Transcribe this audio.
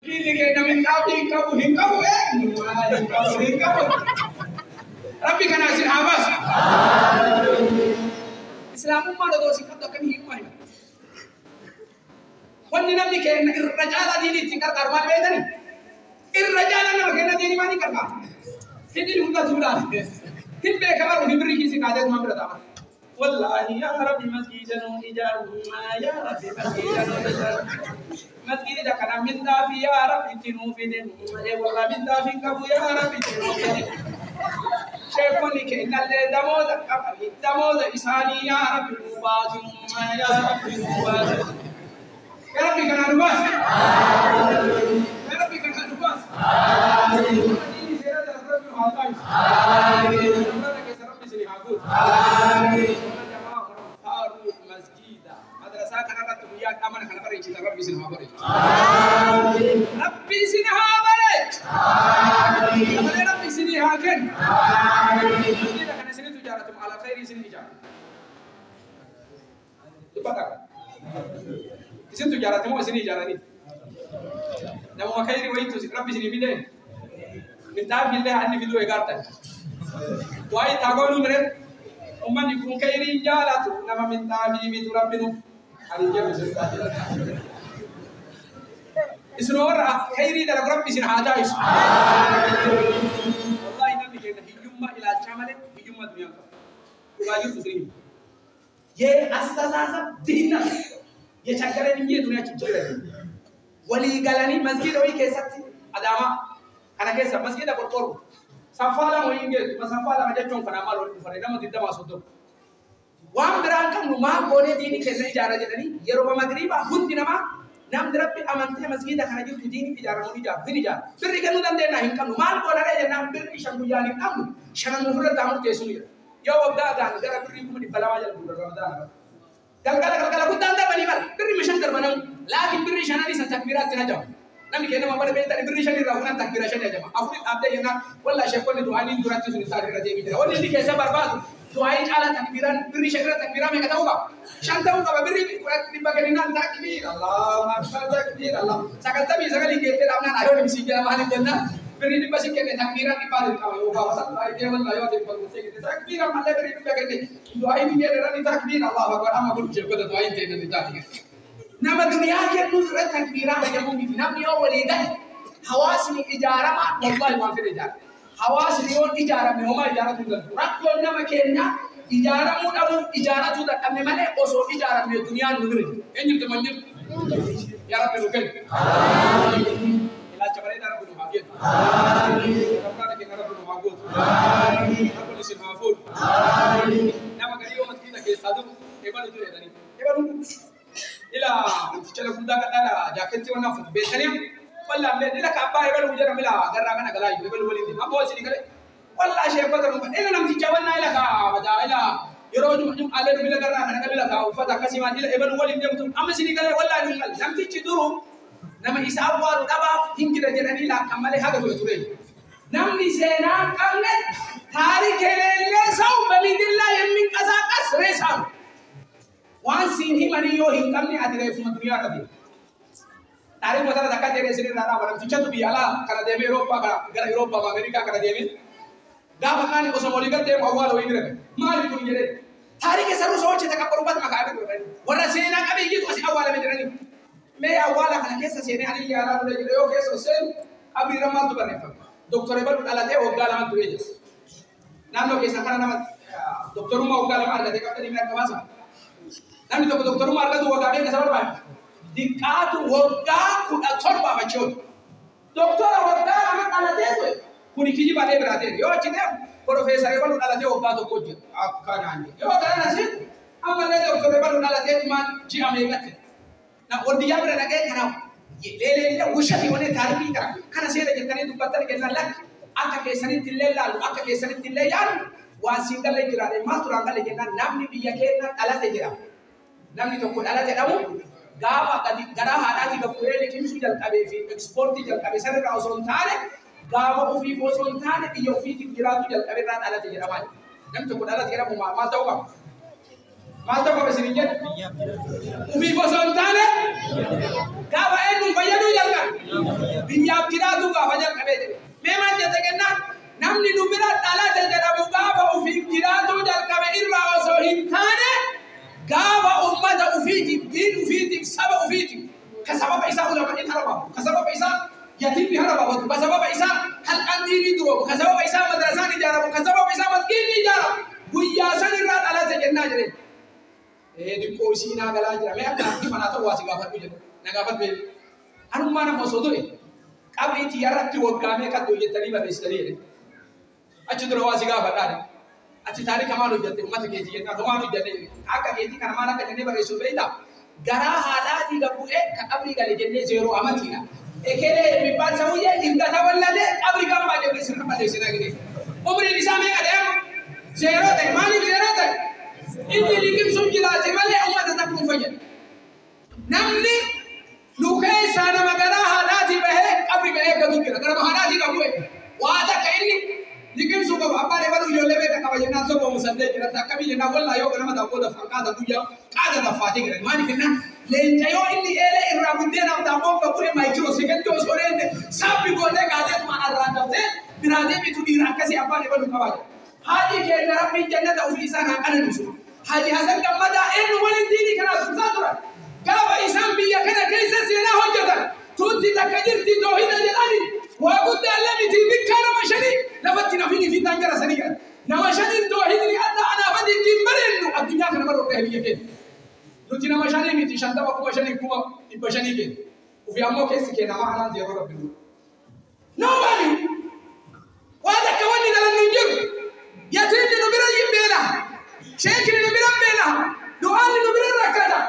Inni kenna minxaafii hin qabu hin qabu hin qabu hin qabu. Rabbi kana isin haa baasu. Islaamummaan odoo isin qabdu akkamii hiyyummaa himata. Wanni namni kenna irra caalaa diinii ittiin qarqaaru maal beektanii? Irra caalaa nama kenna diinii maaliin qarqaara? Hidhiin mul'atuudhaan. Hin beekamaa ofii birrii kiisii kaatee tuma bira ta'a. Wallaahi yaa Rabbi masgiida nuu ijaaru, yaa Rabbi masgiida nuu ijaaru. Masgiida kana minxaafi yaa Rabbi itti nuu fide. Wallaahi minxaafi hin qabu yaa Rabbi itti nuu fide. Sheekonni keenyallee damooza qabanii damooza isaanii yaa Rabbi nuu baasi, yaa Rabbi nuu baasi. Yaa Rabbi kana nu baasi. Yaa Rabbi kana nu baasi. Diinii seera dalagu Rabbi nu haa taasisu. Ramadaana keessa Rabbi isin haa guutu. Warra jamaa faaruu masgiida madrasaa kanarratti guyyaa dhamana kana bareechitan Rabbi isin haa bareechu. Rabbi isin haa bareechu. Amalee Rabbi isinii haa kennu. Masgiida kana isinitu ijaarratu ala khayrii isin ijaara. Dubbata. Isintu ijaarrate moo isinii ijaaranii? Namuma khayrii wayitu Rabbi isinii fidee? Minxaafi illee haa inni fiduu eegaartan. Waa'ee taagoonuu mire ummanni kun khayrii jaalatu nama minxaafii bitu Rabbi nu ani jedhu isin isin warra khayrii dalagu Rabbi isin haa taa'isu. Wallahi namni keenya hiyyummaa ilaalchaa malee hiyyummaa duniyaa qaba. Dhugaa jirtu isin himu. የአስተሳሰብ ድህነት የቸገረን እንጂ የዱንያ ችግር የለም። Walii galanii masgiida wayii keessatti Adaamaa kana keessa masgiida qorqorro saffaa lama wayii hin geessu. Saffaa lama jechuun kana maal walitti dhufanii nama 20 30. Waan biraan qabnu maal goonee diinii keenya ijaara jedhanii yeroo magriibaa hundi namaa namni Rabbi amantee masgiida kana jirtu diinii ijaaramu ni ijaaru hin ijaaru. Birri kennuu dandeenya hin qabnu maal goonaree jennaan birri 5 guyyaan hin qabnu 5 ofirratti haa murteessu jedha. Yoo waggaa gaan gara birrii 200,000 jala bu'uura Ramadaana. Galgala galgala guddaan darbanii bara birri 5 darbanamu laakiin birri 5 san takbiiraatti hajamu. Namni keenya nama bara beektan birri 5 irraa fuudhan takbiira 5 hajama. 4 dhaabdee jennaan wallaahi sheekonni du'aaniin duratti sun isaan irra deebii jira. Wanni inni keessa barbaadu du'aanii caalaa takbiiraan birri 5 irra takbiiraa meeqa ta'uu qaba? 5 ta'uu qaba birri 100 kenninaan takbiir Allahu akbar takbiir Allah. 99 geettee dhaabnaan ayoon misiin jedha maaliif jennaan birri 100 si kenne takbiiraan 100 dirqama yoo gaafa san du'aanii wallaahi yoo ta'e barbaachee kenne takbiiraan mallee birri 100 kenne du'aanii biyya dheeranii takbiir Allahu akbar amma kun sheekota du'aanii ta'e ni taati. Nama duniyaa kennuu irratti takbiiraa hajamuu miti. Namni yoo walii gale hawaasni ijaarama wallahi waan fedhe ijaara. Hawaasni yoo ijaarame homaa ijaaratu hin danda'u. Rakkoon nama keenya ijaaramuu dhabuuf ijaaratu dadhabne malee osoo ijaaramne duniyaan nu bira jiru. Eenyutu man jiru? Yaa Rabbi nu kenni. Ilaalcha bareedaa Rabbi nu haa kennu. Ramadaana keenya Rabbi nu haa gootu. Rabbi isin haa fuudhu. Nama garii yoo masgiida keessaa dhufu ebalu ture jedhanii. Ebalu ila namticha guddaa kadhaadha jaaketti waan uffatu beektanii wallaan beekni ila kaabbaa ebalu jedhamu ila garraa kana galaa jiru ebalu waliin deema abboo isin galee wallaa sheekota nu ila namticha wannaa ila kaa ila yeroo jum'aalee dhufu ila garraa kana galee ila kaa uffata akkasii maal ila ebalu waliin deemtu amma isin galee wallaa nu maal namtichi duru nama isa awwaalu dhabaaf hin jira jedhanii laakkan malee haga ture ture. Namni seenaa hin qabne ታሪክ የሌለ ሰው በምድር ላይ የሚንቀሳቀስ ሬሳ ነው። Waan siin himanii yoo hin qabne ati reeffuma duniyaa irra deema. Taariikuma tana takka ta'e isin irraa dhaaba. Namtichatu biyya alaa kana deemee Awurooppaa kana gara Awurooppaa fi Ameerikaa kana deemee gaafa kaani osoo walii gad deemu awwaala wayii bira gahe. Maali kun jedhee ታሪክ የሰሩ ሰዎች የተቀበሩበት መቃብር ነው። Warra seenaa qabeeyyiitu asii awwaalame jedhanii. Mee awwaala kana keessa seenee ani illee alaa dura jedhe yoo keessa seenu qabrii irra maaltu barreeffame? Doktor Ebaluu dhalatee waggaa 2 du'ee jira. Naannoo keessa kana nama doktorummaa waggaa 2 argatee qabdanii mee akka baasan. Namni tokko doktorummaa argatu waggaa meeqa isa barbaada? Diqqaatu waggaa 17 achi oolu. Doktora waggaa 2 dhalatee ture. Kuni kijibaalee biraa ta'e. Yoo achi deemu Profeesar Ebaluu dhalatee waggaa 1 jira. Akkanaan jedhe. Yoo kana asitti ammallee doktor Ebaluu dhalatee tumaan ji'a meeqatti? Na wardiyyaa bira dhaqee kana leeleellee wushati wanee taarikii kana kana seera jettanii dubbattanii kennan lakki akka keessanitti illee laallu akka keessanitti illee yaadnu waan siin galee jiraate maal turaan galee jennaan namni biyya keenya dhalate jedhama. Namni tokko dhalate dhabu gaafa gadi garaa haadhaatii gabbu'ee liqimsuu jalqabee fi ekspoortii jalqabee sanirraa osoo hin taane gaafa ofiif osoo hin taane biyya ofiitiif jiraatu jalqabee irraa dhalate jedhama. Namni tokko dhalate jedhamu maal ta'uu qaba? Maaltu qaba isin jedhe? Ufiif osoo hin taane gaafa eenyuun fayyaduu jalqabe? Biyyaaf jiraatu gaafa jalqabee jedhe. Mee maal jette kennaan? Namni nu bira dhalate jedhamu gaafa ufiif jiraatuu jalqabe irraa osoo hin taane gaafa ummata ufiitiif, diin ufiitiif, saba ufiitiif ka sababa isaa ulamaa'in harabamu, ka sababa isaa yatiimni harabafatu, ka sababa isaa halqaan diinii duroomu, ka sababa isaa madrasaan ijaaramu, ka sababa isaa masgiinni ijaaramu guyyaa san irraa dhalate jennaa jedheen. Diqqoo isii naa galaa jira. Mee akka ifa naa ta'u waa si gaafadhu jedhe. Na gaafadhu. Anummaa nama osoo ture qabrii tiyyarratti waggaa meeqa hojjettanii barreessitanii jedhe. Achi dura waa si gaafadhaa jedhe. Ati taarika maal hojjette uummata keetii jennaan homaan hojjette akka keetii kana maal akka jennee barreessuu beektaa? Garaa haadhaatii gad bu'ee ka qabrii gale jennee zeeroo amatiidha. Ekelee የሚባል ሰውዬ እንደተወለደ ቀብር ገባ jennee sirna barreessina gine. Umriin isaa meeqa ta'e amma? Zeeroo ta'e. Maaliif zeeroo ta'e? Inni liqimsuun jiraate malee uummata takka hin fayyadu. Namni nu keessaa nama garaa haadhaatii bahee qabri bahee eeggatu jira. Gara haadhaatii qabu waa takka inni liqimsuu qaba. Abbaan ebaluu ijoollee meeqa qaba jennaan tokko musallee jiraata. Akkamii jennaan wallaa yoo ganama daabboo daffaan qaata guyyaa qaata daffaatee jiran. Maaliif jennaan leenca yoo inni eelee irraa buddeenaaf daabboon qabu maayikiroo sekendii osoo hin sabbi gootee kaateetuma irraa daftee biraa deebitu dhiira akkasii abbaan ebaluu qabaa jira. Haadhi keenya rabbiin jannata ofii isaan haa qananiisu. Haji Hasan Gammadaa eenyu waliin diinii kanaaf tumsaa turan. Gaafa isaan biyya kana keessa seenaa hojjetan tuutti takka jirti toohida jedhani waa guddaa lamiti bikkaa nama shanii lafatti nafini fi taan jara sanii gara. Nama shaniin toohidni adda anaafati ittiin bareennu addunyaa kana bara hodhee biyya keenya. Nuti nama shanii miti 50 5,000 500,000 keenya. Ufi ammoo keessi kee nama anaan zeeroo rabbi nu. Nobody. Waa takka wanni dalannu hin jiru. Yatiimni nu bira hin beela. Sheekni nu bira beela. Du'aanni nu bira rakkata.